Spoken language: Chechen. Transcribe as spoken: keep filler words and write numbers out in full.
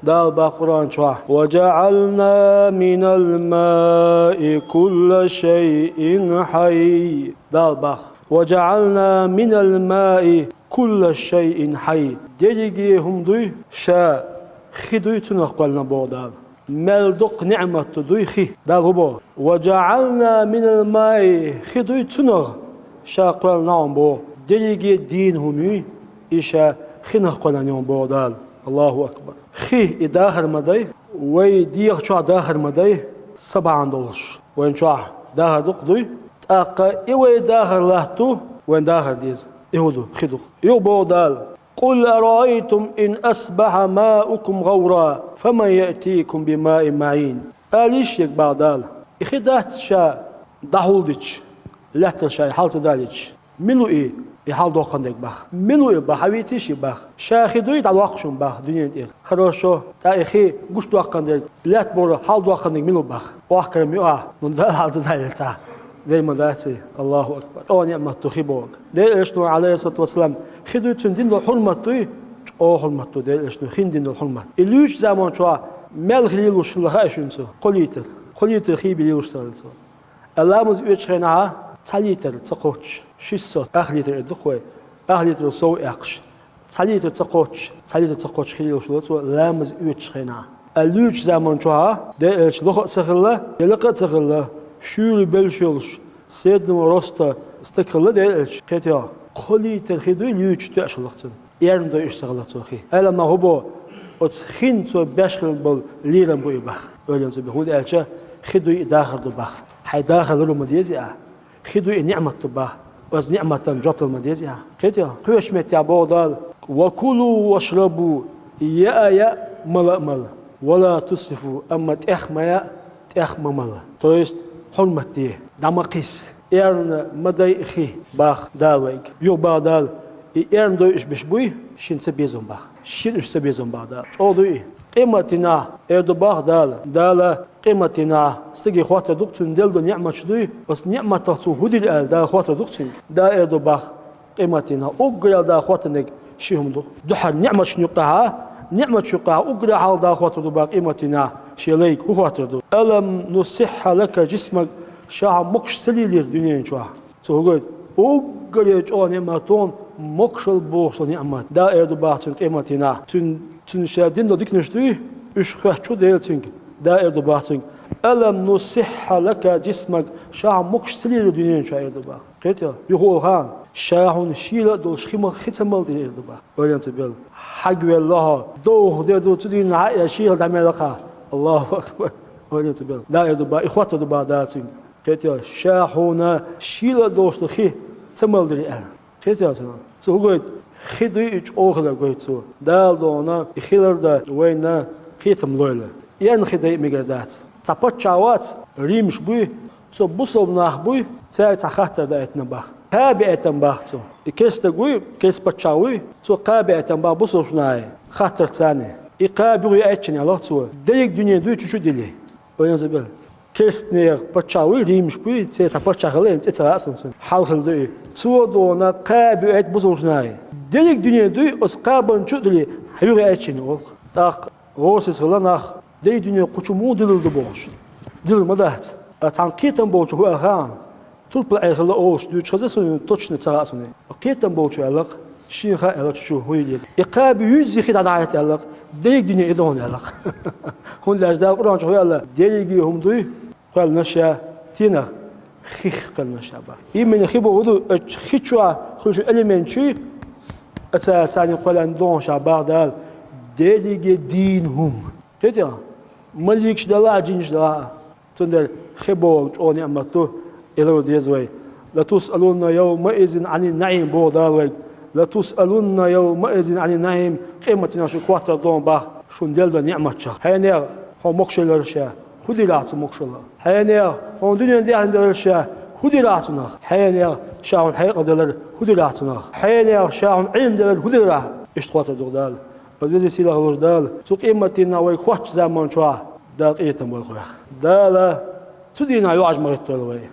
Дала бах Къуръан чохь: «وجعلنا من الماء كل شيء حي». Дала бах: «وجعلنا من الماء كل شيء حي». Дерриге хӀума дуй, ша хи дуй, цунах кхоьллина боху Дала. Мел доккха неӀмат ду дуй хи. Дала хӀун боху? «وجعلنا من الماء», хи дуй, цунах ша кхоьллина хӀума боху. Дерриге дийна хӀума юй, и ша хинах кхоьллина хӀума боху Дала. Аллаху акбар. Хи и дахар ма дай, вай дегӀа чохь дахар ма дай, са бахьана долуш. Вайн чохь дахар дукха дуй, тӀаккха и вай дахар латту, вайн дахар деза. И хӀун ду? Хи ду-кх. Юха боху Дала: «قل أرأيتم إن أصبح ماؤكم غورا فمن يأتيكم بماء معين». Алийша шега, бах Дала, и хи дац ша дӀахьулдича, лаьттара ша и хьал ца далийча, мила ву и, и хьал доккханнарг, бах? Мила ву и, бах, хьавийцийша и, бах? Ша хи дуй дӀадоккхуш хӀума, бах, дуьнен тӀера? Хорошо, тӀаккха и хи гучудоккханнарг, лаьтта бохург хьал доккханнарг мила ву, бах? Охкарам ю ахь, ну Дала хьал ца далийтахь. Дера ма дац и. Аллаху акбар. ЧӀогӀа неӀмат ду хи бохург. Делан Элчано, Ӏалайхиссалату вассалам, хи дуй, цунна дина долу хьурмат дуй, чӀогӀа хьурмат ду Делан Элчано хин дина долу хьурмат. И луьйчу заман чохь мел хи лелош хилла хаьа шуна цо? Кхо литр. Кхо литр хи бен лелош ца хилла цо. Ткъа ламаз оьцучу хенахь цхьа литр ца кхоччуш, шестьсот, ах литр эр ду-кх вай, ах литр сов а эккхаш, цхьа литр ца кхоччуш, цхьа литр ца кхоччуш хи лелош хилла цо ламаз оьцучу хенахь. Ткъа луьйчу заман чохь Делан Элча лоха а ца хилла, я лакха а ца хилла, шуьйра белш йолуш, среднего роста стаг хилла Делан Элча, кхетий хьо, кхо литр хи дуй луьйчуш тоьаш хилла-кх цунна. Эрна дойуш ца хилла цо хи. Ӏеламнаха хӀун боху, оцу хин цо беш хилла болу лерам бу и, бах. Ойла ца бе, хӀунда аьлча хи дуй и дахар ду, бах. Хьайн дахар лур ма деза ахь. Хи дуй и неӀмат ду, бах. Оцу неӀматан жоп дала ма деза ахь. Кхетий хьо? Кхечу меттехь боху Дала: «وكلوا واشربوا», яа яа, мала а мала. «ولا تسرفوا», амма тӀех ма яа, тӀех ма мала. То есть хьурмат де, дӀа ма кхисса. Эрна ма дай хи, бах Дала вайга. Юха бах Дала, и эрна дойуш берш буй, шина ца безам, бах. Шина уьш ца безам, бах Дала. ЧӀогӀа дуй и. Къематдийнахь эр ду, бах Дала. Дала къематдийнахь стаге хоттур ду-кх цунна делла долу неӀматаш дуй, оцу неӀматах цо хӀун дира аьлла, Дала хоттур ду-кх цуьнга. Дала эр ду, бах, къематдийнахь уггаре Дала хоттурниг ши хӀума ду. Дуьххьара неӀматашна юккъехь, неӀматаш юккъехь уггаре хьалха Дала хоттур ду, бах, къематдийнахь шен лайга хӀун хоттур ду? «ألم نصح لك جسمك», ша хьо могуш ца лелийра дуьнен чохь? Цо хӀун гойту? Уггаре чӀогӀа неӀмат ду хьуна могушалла бохуш долу неӀмат. Дала эр ду, бах, цуьнга къематдийнахь. Цуьнан, цуьнан ша дина долу диканаш дуй, уьш хоьттуш ву Дела цуьнга. Дала эр ду, бах, цуьнга: «ألم نصح لك جسمك», ша хьо могуш ца лелийра дуьнен чохь, эр ду, бах. Кхетий хьо? Юха олу хаам, ша хьуна шийла а долуш хи ма, хи ца малдира, эр ду, бах. Ойла ца бел. Хьагвелла хьо, довха де ду, цу дийнахь а шийла дӀа мел лакха. Аллаху акбар. Ойла ца бел. Дала эр ду, бах, и хоттур ду, бах, Дала цуьнга. Кхетий хьо? Ша хьуна шийла а долуш долу хи ца малдира, аьлла. Кхетий хьо цунах? Цо хӀун гойту? Хи дуй и чӀогӀа хилар гойту цо. Дала дохана и хилар дан вайна кхетам лойла. Эрна хи дай а мегар дац. Цхьа паччахь вац, римаш буй, цо бусалба нах буй, цаьрга цхьа хаттар даийтина, бах. Кхаба яийтина, бах, цо. И керста стаг вуй, керста паччахь вуй, цо кхаба яийтина, бах, бусалба нахе, хаттар царна. И кхаба юха яийтича, аьлла-кх цо, дерриг дуьне дуй чу-чу а дилли. Ойла ца бел. Керста нехан паччахь вуй, римаш буй, церан цхьа паччахь хилла, цӀе ца хаьа суна цуьнан. Хьал хилла ду и. Цо дохана кхаба яийтина бусалба нахе. Дерриг дуьне дуй оцу кхабанна чу а дилли, юха яийтича, олу-кх. ТӀаккха гӀорасиз хилла нах, дерриг дуьне кху чу муха диллар ду бохуш. Диллар ма дац. Ткъа цхьана кхетам болчо хӀун аьлла хаьий? Турпал Ӏер хилла олуш дуьйцуш хеза суна, точно ца хаьа суна. Кхетам болчо аьлла-кх, шена хаьа аьлла-кх чу хӀун йийр еза. И кхаба юьззина хи дӀадахьийта аьлла-кх, дерриг дуьне и дохана аьлла-кх. ХӀунда аьлча Дала Къуръан чу хӀун аьлла? Дерриге хӀума дуй, кхоьллина ша стенах, хих кхоьллина ша, бах. Именно хи бохург ду, оцу хи чохь хуьлуш йолу элементаш, оцу царна кхоьллина дохана ша, бах Дала, дерриге дийна хӀума. Кхетий хьо? Маликаш делахь а, жинаш делахь а. Цундела хи бохург чӀогӀа неӀмат ду, и лар деза вай. «لتسألن يومئذ عن النعيم», боху Дала вайга. «لتسألن يومئذ عن النعيم», къематдийнахь шуьга хоттур ду, бах, шуна делла долу неӀматех. Хьенех хьо могушалла лелира ша, хӀун дира ахь цу могушаллах? Хьенех хьуна дуьненан даьхни делира ша, хӀун дира ахь цунах? Хьенех ша хьуна хьекъал делира, хӀун дира ахь цунах? Хьенех ша хьуна Ӏилма делира, хӀун дира ахь? Иштта хоттур ду Дала. Аса веза-сийлахь волчу Дала цу къематдийнахь вайга хоттучу заман чохь Дала къинхетам бойла вайх. Дала цу дийнахь юкъахь ма хӀиттадойла вай.